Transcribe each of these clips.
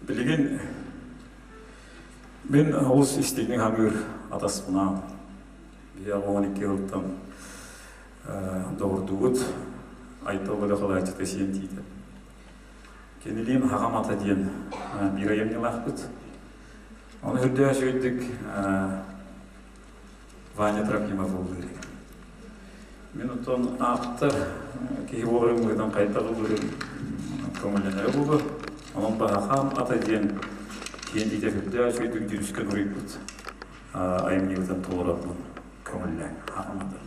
Билигин мин олус истиҥник хаҥыыр атаспынаан биһи 12 сылтан доҕордуубут Айтал бөлөх алааччыта сиэн тиитэ. Кинилиин Хаҕам ата диэн биир айымньылаахпыт. Ону үрдээх үчүгэйдик Ваня Трофимов ыллыыр. Мин оттон ааптар киһи буоларым быһыытынан хайдах ыллыырым көҥүллэнэрэ буолуо. Онон Баһахаам ата диэн киэн тиитэ үрдээх үчүгэйдик дьүрүскэн уруйбут айымньыбытын толоробун көҥүллээн Хаҕам ата.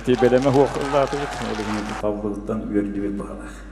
Эти бэлэмэ хуох ыллаатыбыт, ол иһин талбытыттан үөрдүбүт баһылаах.